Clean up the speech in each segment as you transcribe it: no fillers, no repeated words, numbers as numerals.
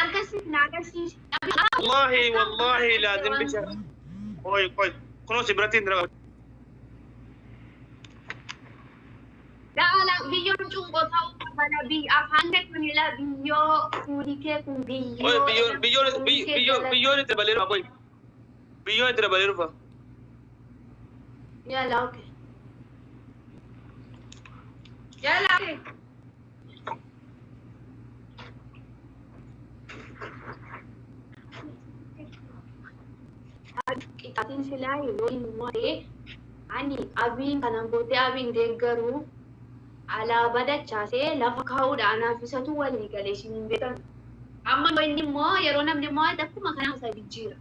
Agarsiisi, na agarsiisi. Wallahi wallahi laazim bisha. Qoy qoy. Kunoo si biratti hin dira. Dhaala biyyoon cunqoo ta'uu qabala biyya afaan kee kun ila biyyoo fuuli kee kun Qoy biyyoo biyyoon biyyoon fuuli kee biyyoon jala. Biyyoon itti dabalee dhufa qoy. Biyyoon itti dabalee dhufa. Yala okay. Yala okay. Qixaatiin silaa yoo hin mo'ate ani abiin kanan booddee abiin deeggaruu alaabaa dachaasee lafa kaa'uudha anaaf isatu walii galee isin hin beekan. Amma inni immoo yeroo namni mo'ate akkuma kanaa isa jijjiira.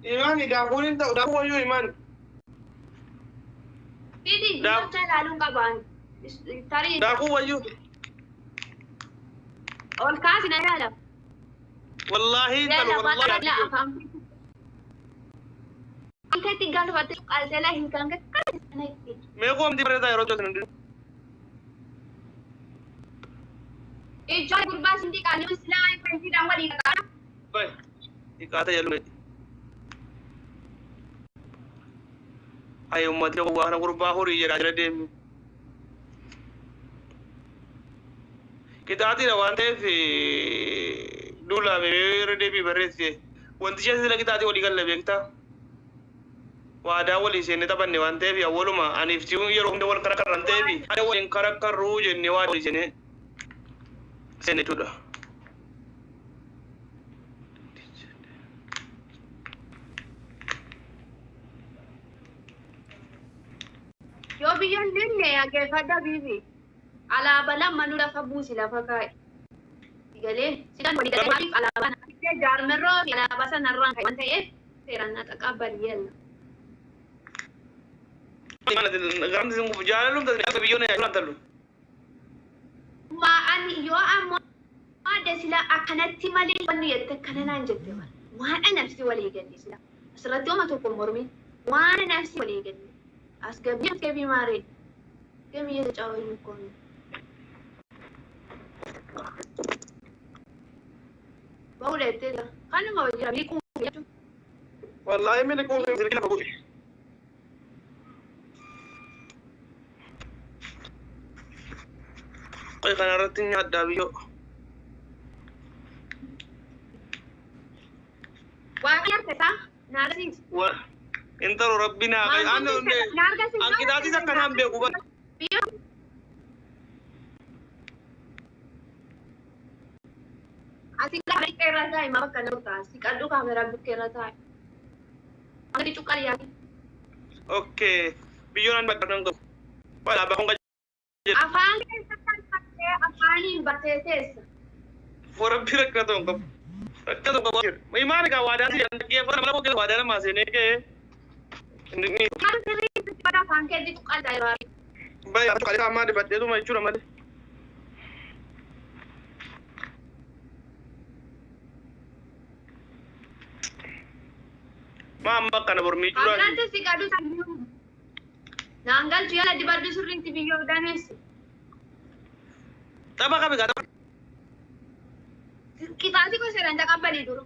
Imaani daakuun hin ta'u daakuu wayyuu imaan. Fidi gurraacha ilaaluun qabaan. Tarii Daakuu wayyuu. Ol kaasi na yaala. Wallaahi hin ta'u Yaala wallaahi. baala afaan keetti galfatte qaltee hin kan keetti. Mee qoomti bareedaa yeroo toltu hin Ijoollee gurbaa sindii qaalii silaa infantiidhaan walii qaba. Bay. Dhiqaata jedhu. Ay ummati waa kana gurbaa horii jedhaa jira deemi. Qixaaxiidha waan ta'eef duulaame irra deebii barreesse. Wanti ishee sila qixaaxii walii galle beektaa? Waadaa walii seenne taphanne waan ta'eef awwaluma aniif si'uun yeroo hunda wal karakkarran ta'eef ani waliin karakkarruu jennee waa walii seenne seenne jechuudha. Yoo biyyoon dinne ageeffadha biibi. Alaabaa lama nu lafa buusi lafa kaa'i. Galee sidaan walii galee maaliif alaabaa na jaarmerroo fi alaabaa sanarraan ka'e waan ta'eef seeraan na taqabbali yalla. Garamti sin jaalalum taate biyyoon yaalu. Waa ani yoo ammoo adda sila akkanatti malee wanni jette akkana naan jette bara. Waan anabsi walii galle sila. Asirratti homa tokko mormiin waan anabsi walii galle. As gabii as gabii maaree. Gamii የተጫወትን እኮ ነው። በሁለት kanuma jira miliquu jechuun. Wallaahi miliquu silkii lafa bu'e. Qoy kanarratti nyaadhaa biyyoo. Waa nyaata na agarsiisi. Intalo rabbi naa qayi. Ani Na agarsiisi. An qixaatis akkanaan beeku bara. Biyyoo. Ati gaafa bukkee irra taa'i maa bakka nama ta'a. Si qal'uu kaameraa bukkee irra taa'i. Gadi cuqqaal yaadi. Okay. Biyyoon an bakka nan qabu. Wala bakka Afaan keessa kalfattee afaaniin battee teessa. Rabbi rakkina ta'u hin qabu. Rakkina ta'u qabu. Imaan egaa waadaa si dhaggeeffata nama keessa waadaa namaa seenee ka'ee. Kan sirriitti bada afaan keetti cuqqaal yeroo Baay'ee cuqqaalee ammaa dibadheetuma jechuudha malee. Maa amma akkana mormii jiraati. Akkanatti si qadu naan galchu yala dibaddu sirriitti biyyoo dameessi. Tapha qabi gaa tapha. Qixaatii koo seeraan taqabbalii dura.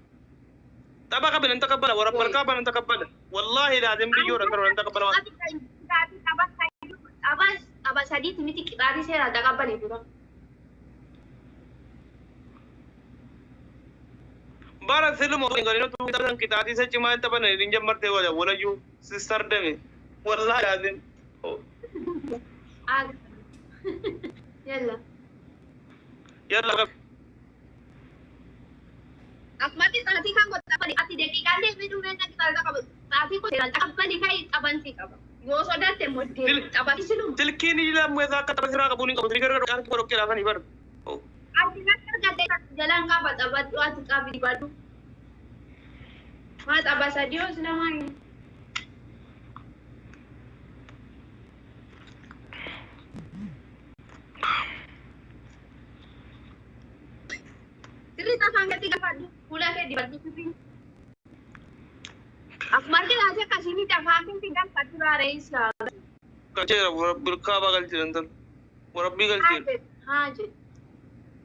Tapha qabi nan taqabbala warra barkaa nan taqabbala. Wallaahi laazim biyyoodha garuu nan taqabbala waan. Qixaatii tapha tapha sadiitti miti qixaatii seeraan taqabbalii dura. Bara siluma galino tu taphan qixaatii isa cimaa hin taphanne hin jammartee wala walayyuu sister dame. Wallaahi laazim. Yalla. Yalla qabi. Akkumatti xaatii kan godhatani ati daqiiqaan deemee dhumee na qixaatii qaba. Xaatii koo seeraan taqabbalii ka'ii taphansi qaba. Yoo sodaatte immoo deemi taphati siluma. Silkiin lammuu isaa akka tapha siraa qabuun hin qabu. Silkii irra harki godhokkee laafanii bara. Ati natti argattee jalaan qaba taphadhu ati qabi dibadhu. Maa tapha sadii os lamaan. Sirriitti afaan keetti gaafadhu. Fuula kee dibadhu sirrii. Akkuma arginaati akkasiin afaan keetti galfatu raaree isaa. Galcheera birkaabaa galcheera intal. Warabbii galcheera. Haa jedhe.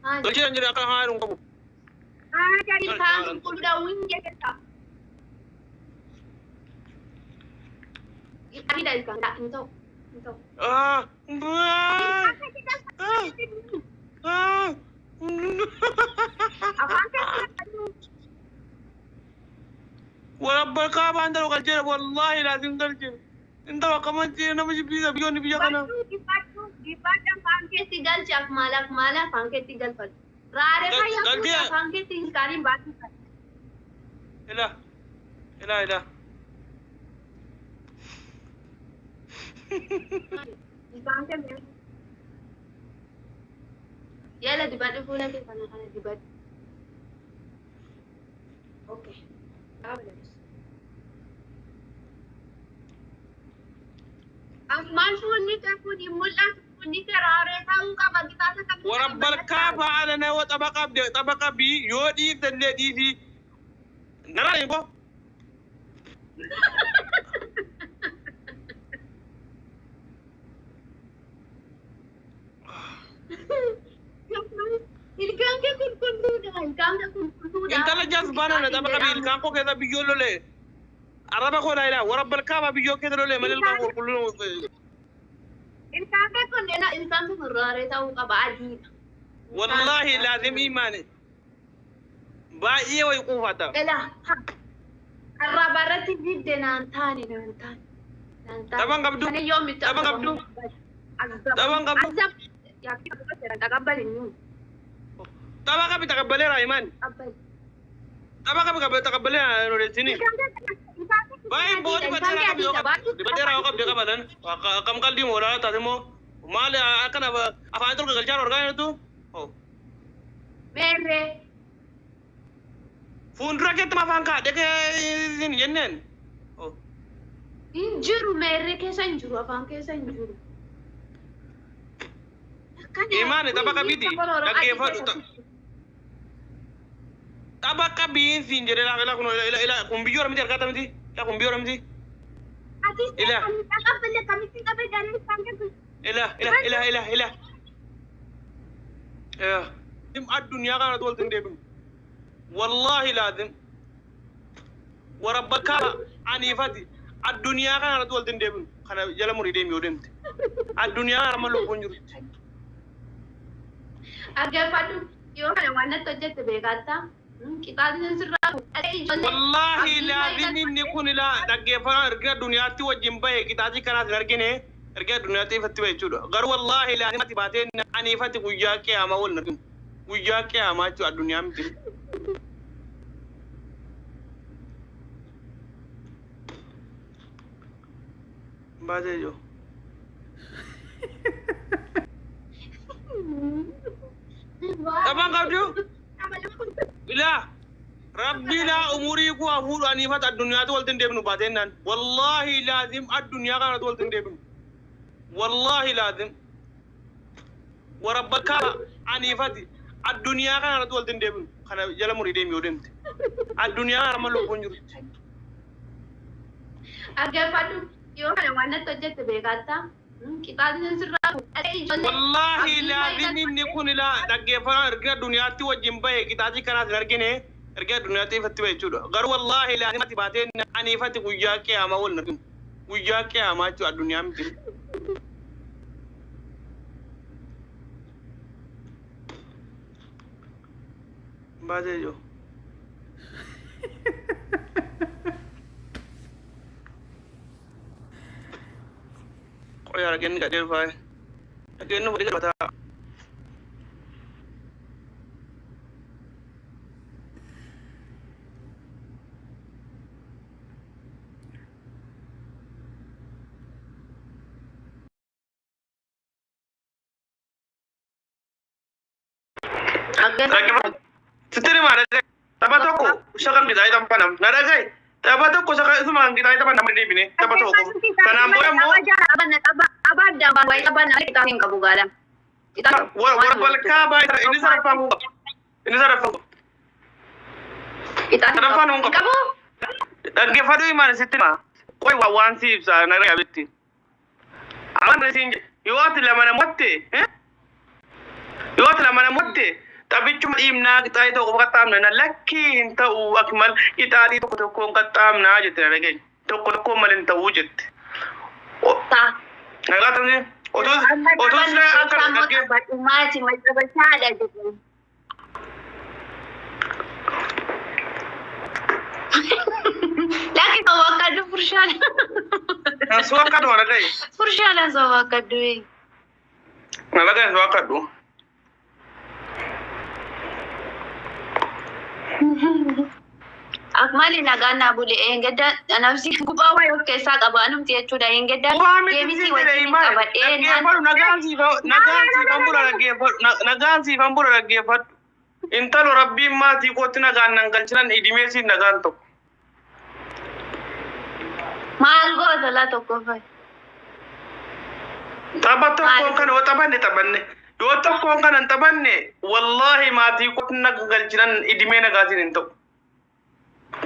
Haa jedhe. Galcheera jedhe akka haa hin qabu. Haa jedhe ilkaan qulqulluudha winje keessa. Adiidha ilkaan hin ta'u. Hin ta'u. Ah! Ah! Afaan keetti galfatu. Warabba kaabaa intala galcheera wallaahi laatiin galcheera. Intala akkaman nama jibbisa biyyoonni biyya kana. Dibadhu dibadhu afaan keetti galchi akkuma maala afaan keetti galfatu. Raaree fayyaa Galchee. Afaan keetti ilkaaniin baasifatu. Ila ila ila. Ilkaan kee yala dibadhu fuula kee kana kana dibadhu. Okay. Maal fuulli kee kun hin mul'atu fuulli kee raaree ta'uu qaba qixaaxa qabdi. Warabba kaabaa ala nama xabaqa xabaqa bii yoo dhiiftallee dhiisii. Narraa hin boo. Ilkaan kee qulqulluudha. Ilkaan kee qulqulluudha. Intala jazbaana xabaqa bii ilkaan koo keessa biyyoo lolee. Arraba koo laa ilaa warabba kaabaa biyyoo keessa lolee malee ilkaan qulqulluu. Ilkaan kee kun ilkaan kee kun raaree ta'uu qaba adiidha. Wallaahi laazim imaane. Baay'ee wayi quufata. Ela arraba irratti dibde naan taane naan taane. Naan taane. Taphan qabdu. Ani yoomitti Taphan qabdu. Taphan qabdu. Azab. Yaa taqabbali nuun. Tapha qabi taqabbaleera imaan. Taqabbali. Tapha qabi taqabbaleera odeessini. Baay'ee boodi badeeraa qabdi yoo qabdi. Badeeraa yoo qabdi qabatan. Akkam qalbii moolaa taate immoo maal akkana afaan turre galchaa orgaa jirtu. Meerree. Fuuldura keetti afaan kaadhe hin jenneen. Hin jiru meerree keessa hin jiru afaan keessa hin jiru. Imaani tapha qabiiti. Dhaggeeffadhu. Tapha qabiin siin jedhee laa kun ila kun biyyoo miti harkaa miti. Ila kun biyyoo miti. Atis Ila. taqabbale kamitti qabe garee isaan kennu. Ila ila ila ila ila. Addunyaa kanatti walitti hin deebinu. Wallaahi laazim. Warabba kaaba aniifati. Addunyaa kanatti walitti hin deebinu. Kana jala murii deemi yoo deemte. Addunyaa kana amma lubbuun jirti. Dhaggeeffadhu yoo kana waan natti hojjette beekatta. Qixaatiin sirraa ijoollee. Wallaahi laazim inni kun ilaa dhaggeeffannaa erga addunyaatti wajjin bahe qixaatii kanaas hin argine erga addunyaatti ifatti bahe jechuudha. Garuu wallaahi laazim ati baatee aniifati guyyaa qiyaamaa wal arginu. Guyyaa qiyaamaa jechuudha addunyaa miti. Baatee jiru. Taphaan qabdu? Ilaa rabbi laa umurii koo hafuudhu aniifata addunyaatti walitti hin deebinu baatee naan. Wallaahi laazim addunyaa kanatti walitti hin deebinu. Wallaahi laazim. Warabba kaaba aniifati addunyaa kanatti walitti hin deebinu. Kana jala murii deemi yoo deemte. Addunyaa kana amma lubbuun jirti. Dhaggeeffadhu yoo kana waan natti hojjette beekatta. Qixaatiin sirraa ijoollee. Wallaahi laazim inni kun ilaa dhaggeeffannaa erga addunyaatti wajjin bahe qixaatii kanaas hin argine erga addunyaatti ifatti bahe jechuudha. Garuu wallaahi laazim ati baatee aniifati guyyaa qiyaamaa wal arginu. Guyyaa qiyaamaa jechuudha addunyaa miti. Baatee jiru. Qoyaa dhageenni gadhee faaya. Dhageenni walii galata. Sitti himaa dhagaye. Tapha tokko shakan qixaa'ee tapha nama. Na dhagaye. Tapha tokko shakan isumaan qixaa'ee tapha nama deebine. Tapha tokko. Kanaan booda immoo warra balkaa baay'ee inni sadaffaan kun qaba. Inni sadaffaan kun qaba. Sadaffaan kun qaba. Dhaggeeffadhu himaan sitti hima. Qoy waan si ibsa na dhagabetti. Amaan siin jedhe yoo ati lama namotte yoo ati lama namotte taphichuma dhiibnaa qixaaxii tokko qaxxaamna na lakkii hin ta'u akmal qixaaxii tokko tokkoon qaxxaamnaa jette na dhagaye. Tokko tokkoon malee hin ta'uu jette. Ta'a. Nagaa ta'e otoo Amma otoo taphannu sila akka keessaa immoo dhaggeeffadhu. taphadhumaati macabashaadha jedhu. Lakki saba akka addu furshaadha. Soo akka addu na dhagaye. Furshaadha saba akka addu. Na dhagaye soo akka addu. Akmali nagaan naa bule eengedda nafsi gubaa wayii of keessaa qaba anumti jechuudha eengedda deebisii wajjin qabadhee naan Dhaggeeffadhu nagaan siifan bula dhaggeeffadhu nagaan siifan bula dhaggeeffadhu. Intalo rabbiin maatii kootti nagaan nan galchinan idimee siin nagaan tokko. Maal goota laa tokkoffaa. Tapha tokkoon kana yoo taphanne taphanne yoo tokkoon kana hin taphanne wallaahi maatii kootti naga galchinan idimee nagaatiin hin ta'u.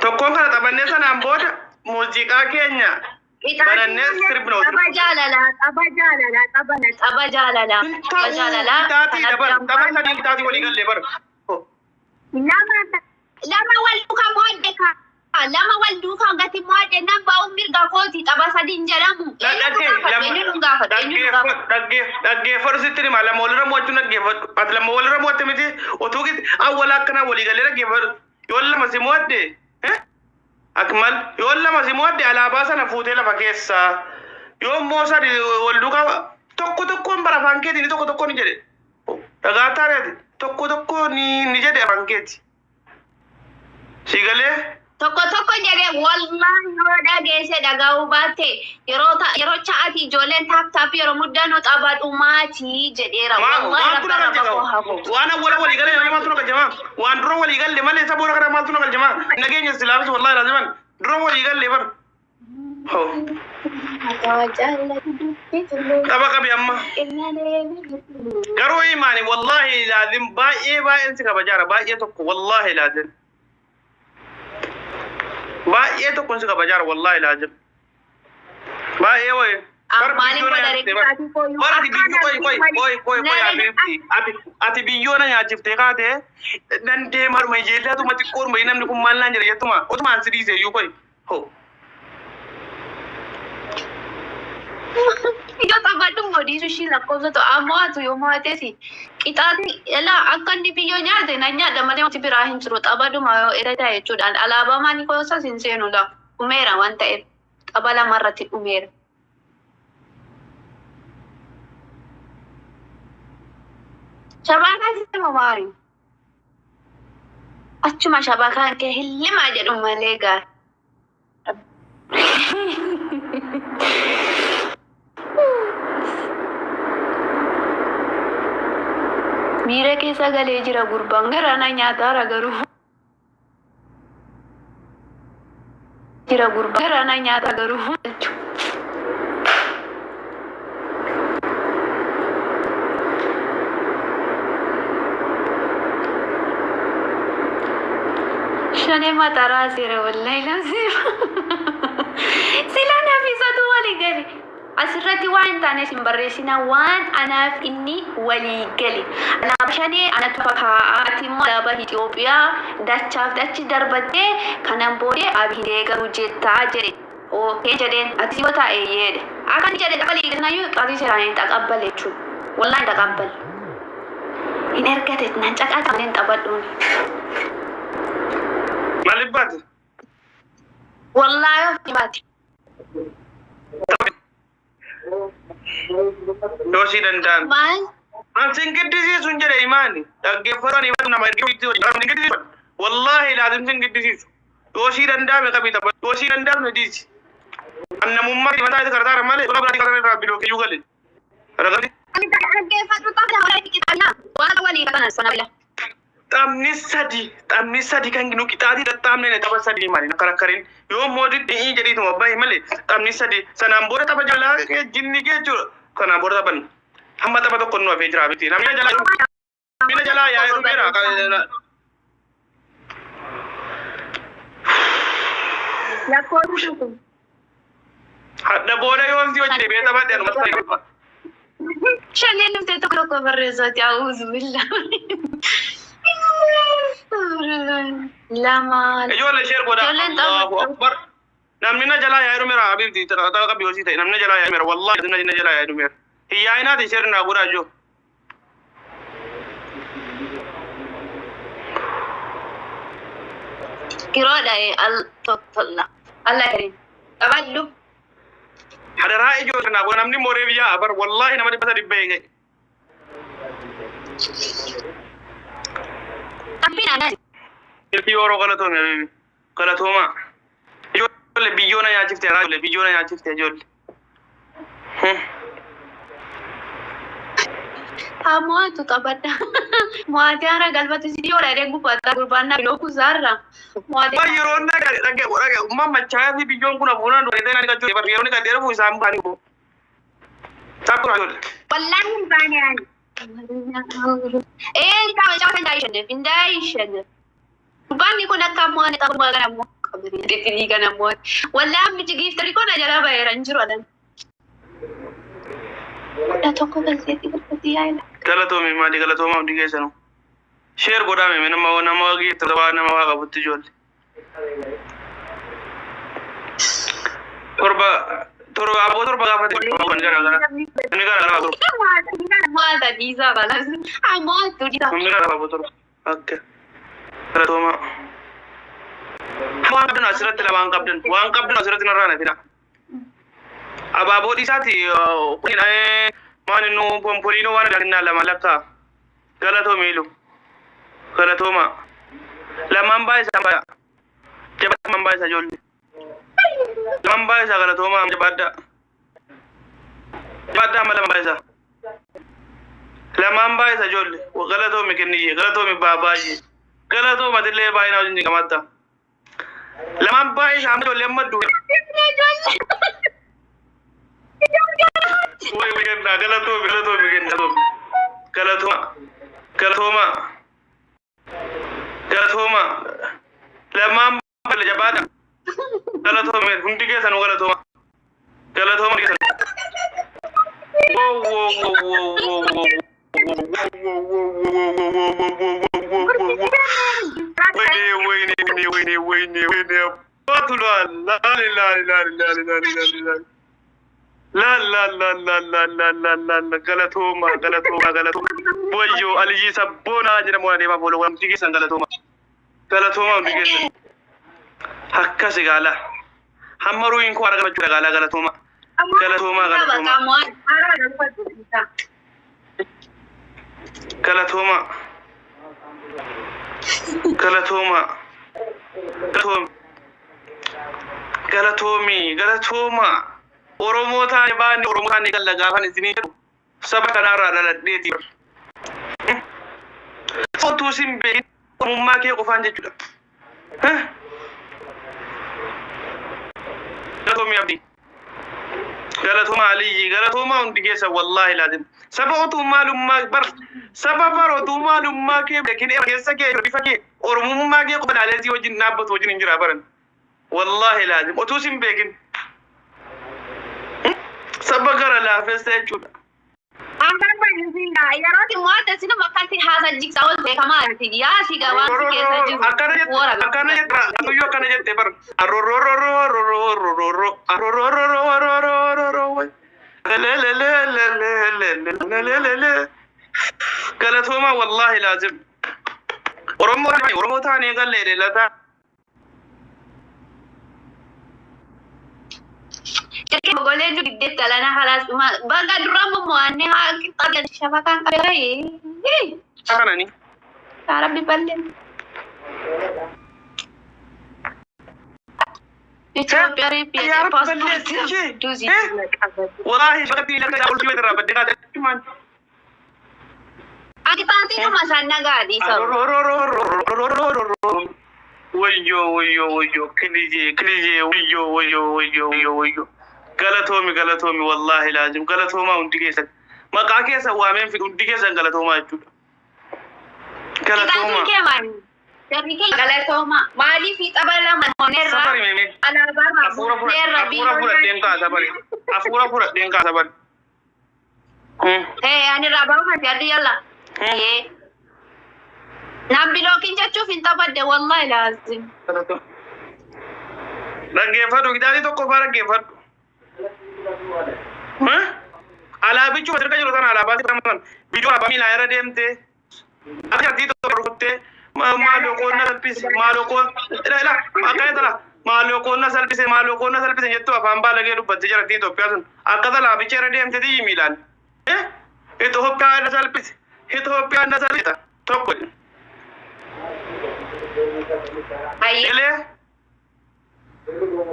Tokkoon kana taphannee sanaan booda muuziqaa keenya banannee sirbina Tapha jaalalaa, tapha jaalalaa, tapha tapha jaalalaa, hin tapha ta'u jaalalaa qixaatii kan dabar addaan tapha baasnu. sadii qixaatii walii galle bar. Lama lama wal duukaa mo'adhe ka lama wal duukaa gati mo'adhe nan ba'u mirga kooti tapha sadiin jedhamu. Eenyutu gaafadhu? Eenyutu gaafadhu? Eenyutu gaafadhu? Dhaggeeffadhu sitti hima lama walirra mo'achuun dhaggeeffadhu ati lama walirra mo'atte miti otuu awwala akkanaa walii galee dhaggeeffadhu yoo lama si mo'adde akmal yoo lama si mo'adde alaabaa sana fuutee lafa keessaa yoo immoo sadi wal duukaa tokko tokkoon bara afaan keeti ni tokko tokko ni jedhe dhagaa taareeti tokko tokko ni ni jedhe afaan keeti si galee. Tokko tokko jedhee wallahi yoo dhageesse dhaga'uu baatte yeroo yeroo cha'aati ijoolleen taap taap yeroo muddanoo tapha dhumaati jedheera. Wallahi Maaltu na rabba galche rabba koo haa qabu? Waan awwala walii galee maaltu na galche maa? Waan dura walii galle malee isa booda kana maaltu na galche maa? Nageenya silaafis wallahi laaziman dura walii galle bar. Hoo. Tapha qabi amma. Garuu imaani wallahi laazim baay'ee baay'een si kabajaara baay'ee tokko wallahi laazim. Baay'ee tokko si kabajaara wallahi laazim. Baay'ee wayi. Bar Maaliin biyyoo na godha nyaachiftee bar. reekkaatii kooyyuu Bar ati akka biyyoo qoy qoy qoy qoy qoy anaaf ati ati ati biyyoo na nyaachiftee kaate nan deemaadhuma ijeellaatuma xiqqoodhuma namni kun maal naan jedha jettuma otumaan si dhiise iyyuu qoy. Hoo. Ijoo taphadhu modiisu ishii lakkoofsa ta'u ammoo atu yoo mo'ates qixaati ilaa akka inni biyyoo nyaate na nyaadha malee wanti biraa hin jiru taphadhuma yoo irra ta'e jechuudhaan alaabaa maanii koosas hin seenu laa dhumeera waan ta'eef tapha lamarratti dhumeera. Shabakaa sitti maari. Achuma shabakaan kee hillimaa jedhu malee gaara. Miira keessa galee jira gurbaan garaa na nyaataara garuu. Jira gurbaan garaa na nyaata garuu. Shanee mataraa seera wallahi lamsiif. Sila nafisatu walii gale. Asirratti waan hin taane isin barreessina waan anaaf inni walii gale. Alaabaa shanee anatu fakkaata. Ati immoo alaabaa Itoophiyaa dachaaf dachi darbattee kanan booddee Abiy deeggaruu jettaa jedhe. Okay jedheen ati yoo taa'e yeedhe. Akka inni jedhe walii galanayyuu qabii seeraan hin taqabbale jechuudha. Wallahi hin taqabbale. Hin ergate nan caqata hin taphadhuuni. Maaliif baate? Wallahi of baate. Yoo si danda'ame. Maal? An sin giddisiisu hin jedhe imaani. Dhaggeeffadhu ani nama ergee giddisiisu. Wallaahi laazim sin giddisiisu. Yoo si danda'ame qabii taphadhu. Yoo si danda'ame dhiisi. An namummaa mataa isa kartaara malee tola biraatii kartaara irraa biloo kiyyuu gale. Ragatti. Ani dhaggeeffadhu tapha walii qixaana. Waan walii qaban sana bila. Taphni sadi kan nu qixaatii tattaamne tapha sadi maali karakkarin yoo mooti dhi'ii jedhiituma bahi malee taphni sadi sanaan booda tapha jalaa jinni jechuudha kanaan booda taphanna hamma tapha tokko nu hafee jira miti namni jalaa namni jalaa yaa'ee dhumeera. Lakkoofsi tokko. Hadda booda yoon si hojii deebi'ee taphadhe anumatti fayyadama. Shaneen dhuftee tokko tokko barreessaati. A'uuzu billaa. Lama. Ijoollee share godhaa. Ijoolleen Allahu akbar. Namni na jalaa yaa'ee dhumeera habiibti xaqa qabbi ta'e namni na jalaa yaa'ee dhumeera wallahi namni na jalaa yaa'ee dhumeera. Hiyyaa'inaati share naa godhaa jiru. Kiroodha al tokko Allah karim. Qabadhu. Hadaraa ijoollee naa godha namni mooree biyyaa bar wallahi nama 300 eege. Abbiin aanaa. Ilfi yeroo galatoome habiibi. Galatooma. Ijoollee biyyoona nyaachifte ijoollee biyyoona nyaachifte ijoollee. Haa mo'atu qabadha. Mo'atee hara galfatu si yoo dhadhee gubbata gurbaan na biloo kusaarra. Mo'atee. Waan yeroo inni dhage dhage umma machaa'ee fi biyyoon kun afuunaan dura ta'e ni qachuudha. Yeroo inni gadheera fuuf isaan baanii boo. Taphuu ijoollee. Wallahi hin baane ani. Ee tapha caafa hin daayishan. Gurbaanni kun akka ammoo ani qabu kana ammoo qabdi kana ammoo. Wallahi ammichi giiftarii kun jala baheera hin jiru adan. 11 galteetti galteetti yaa'ina. Galatoomi maali galatooma hundi keessanuu. Share godhaame nama nama geettu waa nama waa qabutti ijoollee. Torba torba aboo torba gaafate gara gara. Inni gara gara torba. Mo'ata dhiisaa balas. Haa mo'atu dhiisaa. Inni gara aboo torba. Akka. Galatooma. Waan qabdan asirratti la waan qabdan waan qabdan asirratti narraa na fida. Abaaboo dhiisaati kun waan innu pompoliinoo waan adda lama lakkaa. Galatoomi ilu. Galatooma. Lamaan baay'isa baay'a. Jabaadha lamaan baay'isa ijoollee. Lamaan baay'isa galatooma jabaadha. Jabaadha amma lama baay'isa. Lamaan baay'isa ijoollee. Galatoomi kenniyye galatoomi baabaayyee. Galatooma atillee baay'inaa wajjin qamatta. Lamaan baay'isa amma ijoollee amma duudha. Way way kennaa galatoomi galatoomi kenna galatooma galatooma galatooma lamaan baay'isa jabaadha. Galatooma hundi keessanuu galatooma. Galatooma hundi keessanuu. Wow wow wow wow wow wow ወይኔ ወይኔ ወይኔ ወይኔ ወይኔ አባቱሏል ላሊ ላ galatooma galatooma galatooma wayyoo Aliyyii Sabboonaa jedhamu waan deemaa fooloo hundi keessan galatooma galatooma hundi keessan akkas gaala hamma ruuyin koo argama jechuudha gaala galatooma galatooma galatooma galatooma galatooma galatooma galatoomi galatooma Oromoo taane baanne Oromoo taane galla gaafan isinii jedhu saba kanarraa dhaladheeti. Otuu sin beekin oromummaa kee qofaan jechuudha. Galatoomi Abdii. Galatooma Aliyyi. Galatooma hundi keessa wallaahi laazim. Saba otuu maalummaa bar saba bar otuu maalummaa kee beekin keessa kee bifa kee oromummaa kee qofa dhaalee si wajjin dhaabbatu wajjin hin jira baran. Wallaahi laazim otuu sin beekin. Saba gara laafessa jechuudha. Yeroo mo'atte sinuma akkatti haasa jigsaa ol beekamaa yaa si gabaan si keessa jiru. Akkana jette akkana jette guyyuu akkana jette bar arrororororororororo arrorororororororo lelelelelelelelelelele galatooma wallaahi laazim Oromoo Oromoo taanee gallee lataa. Golee diddeetti alana halas baga dura mo'annee haa qixxaa shafakaan qabee. Kanani. Yaa Rabbi ballee. Itoophiyaa Yaa Rabbi balleessi ishee. Wallaahi bakka lafa ol irraa baddee kaatee maan. Ati dhuma isaan nagaa dhiisa. Wayyoo wayyoo wayyoo kilijee kilijee wayyoo wayyoo wayyoo wayyoo wayyoo galatoomi galatoomi wallaahi laazim galatoomaa hundi keessan maqaa keessan waameen fidhu hundi keessan galatoomaa jechuudha. Galatoomaa. Qixaatiin kee maali? Jarri keenya galatooma. Maaliif tapha lama mo'anneerra? Safari meemee. Alaabaa irraa Hafuura buufneerra hafuura fudhadheen kaasa bari. Hafuura fudhadheen kaasa bari. Ee ani irraa baafate adii yalla. Ee. Naan bilookiin jechuuf hin taphadde wallahi laazim. Dhaggeeffadhu kitaabii tokko faa dhaggeeffadhu. Alaabichuma sirka jiru sana alaabaa sirka viidiyoo alaabaa miilaa irra deemtee akka jartii tokko rukuttee maaloo koonna salphise maaloo koo ila ila akkana tala maaloo koonna salphise maaloo koonna salphise jettu afaan baalagee dubbattee jartii Itoophiyaa sun akka alaabicha irra deemtee tiyyi miilaan. Itoophiyaa na salphise Itoophiyaa na salphise tokko. Ayyee. Ilee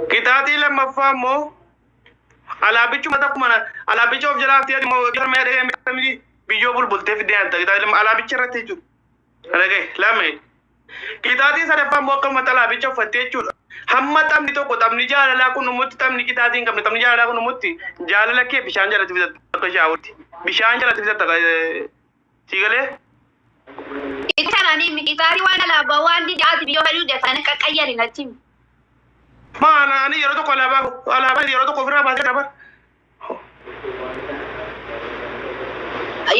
kitaatii lammaffaa immoo alaabichuma takkuma alaabicha of jalaa haftee immoo dhahee biyyoo bulbultee fiddee nyaata kitaatii alaabicha irratti jechuudha. Dhagaye lama kitaatii sadaffaa immoo akkuma alaabicha uffattee jechuudha. Hamma taphni tokko taphni jaalalaa kun numutti taphni kitaatii hin qabne taphni jaalalaa kun numutti jaalala kee bishaan jalatti fitatta akka shaawutti bishaan jalatti fitatta si galee. Itti kanaan kitaabii waan alaabaa waan didaati biyyoo fedhuu defan qaqqayyari natti himi. Maana ani yeroo tokko alaabaa alaabaa yeroo tokko ofirraa baasee alaabaa.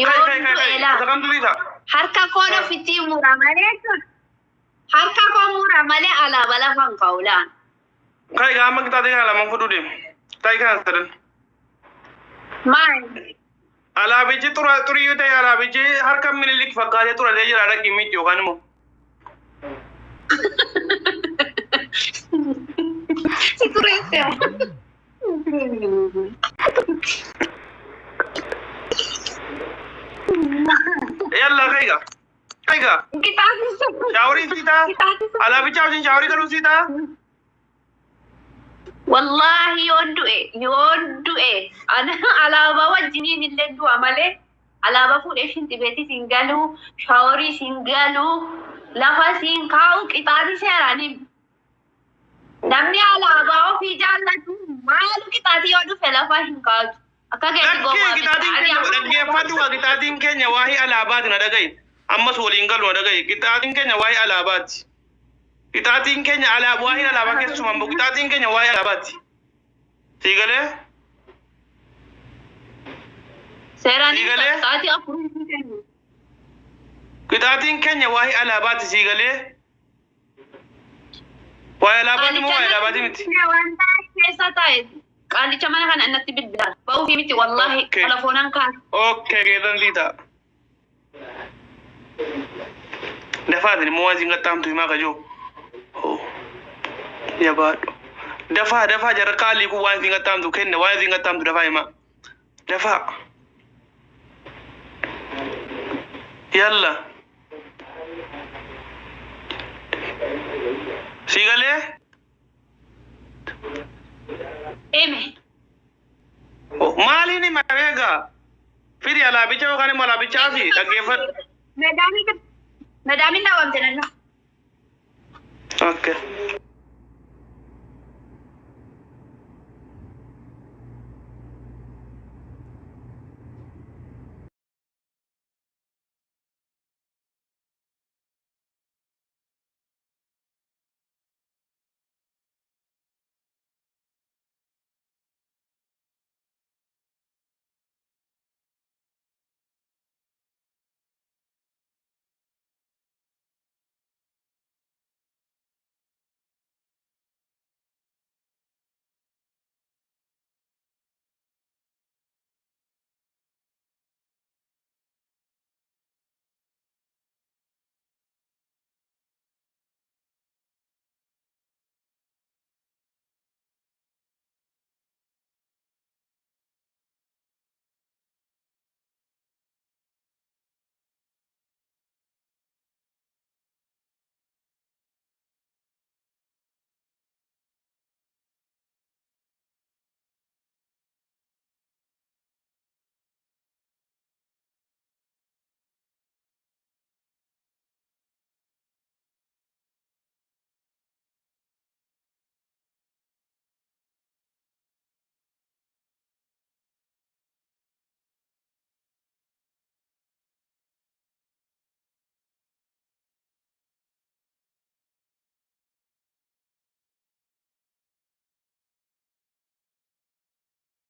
Yoo Kai kai kai kai du'e laa. isa kamtu dhiisa. Harka koon ofitti mura malee jechuudha. Harka koo mura malee alaabaa lafa hin kaa'u laan. Kai gaama kitaatii kana lamaan fudhuu deemu. Kitaatii kana sadan. Maali? Alaabichi xuriyyuu ta'e alaabichi harka Minilik fakkaatee xuralee jira dhaqii miti yookaan immoo. Si tureesse. Yalla kaiga. Kaiga. Kitaabni sun. Shaaworii siitaa. Kitaabni sun. Alaabicha wajjin shaaworii galuu siitaa. Wallaahi yoon du'e yoon du'e ana alaabaa wajjiniin illee du'a malee alaabaa fuudhee shintibeetis hin galuu shaaworiis hin galuu lafa siin kaa'u qixaati seeraan himi. Namni alaabaa ofii jaallatu maalu qixaati yoo dhufe lafa hin kaatu. Akka keetti Lakkee gowwaa miti. kitaatiin Ani keenya amma dhaggeeffadhu waa kitaatiin keenya waa'ee alaabaati na dhaga'i. Ammas waliin galu na dhaga'i. Kitaatiin keenya waa'ee alaabaati. Kitaatiin keenya alaabaa waa'ee alaabaa keessumaa immoo kitaatiin keenya waa'ee alaabaati. Sii galee? Seeraan Sii galee? qixaati afurii hin kennu. Kitaatiin keenya waa'ee alaabaati sii galee? Waa'ee alaabaati moo waa'ee alaabaati miti? Waan keessa taa'e qaalicha mana kana innatti bilbilaa. Ba'uufii miti wallaahi Okay. telefoonaan kaasa. Okay, geetan siita. Dafaatin immoo waan isin qaxxaamtu himaa kajoo. Jabaadhu. Dafaa dafaa jarra qaalii kun waan isin qaxxaamtu kenna waan isin qaxxaamtu dafaa himaa. Dafaa. Yalla. Si galee? Eme. Maaliin hima beekaa? Fidi alaabicha yookaan immoo alaabichaa fi dhaggeeffadhu. Madaamiin dhaawamte nanna. Okay.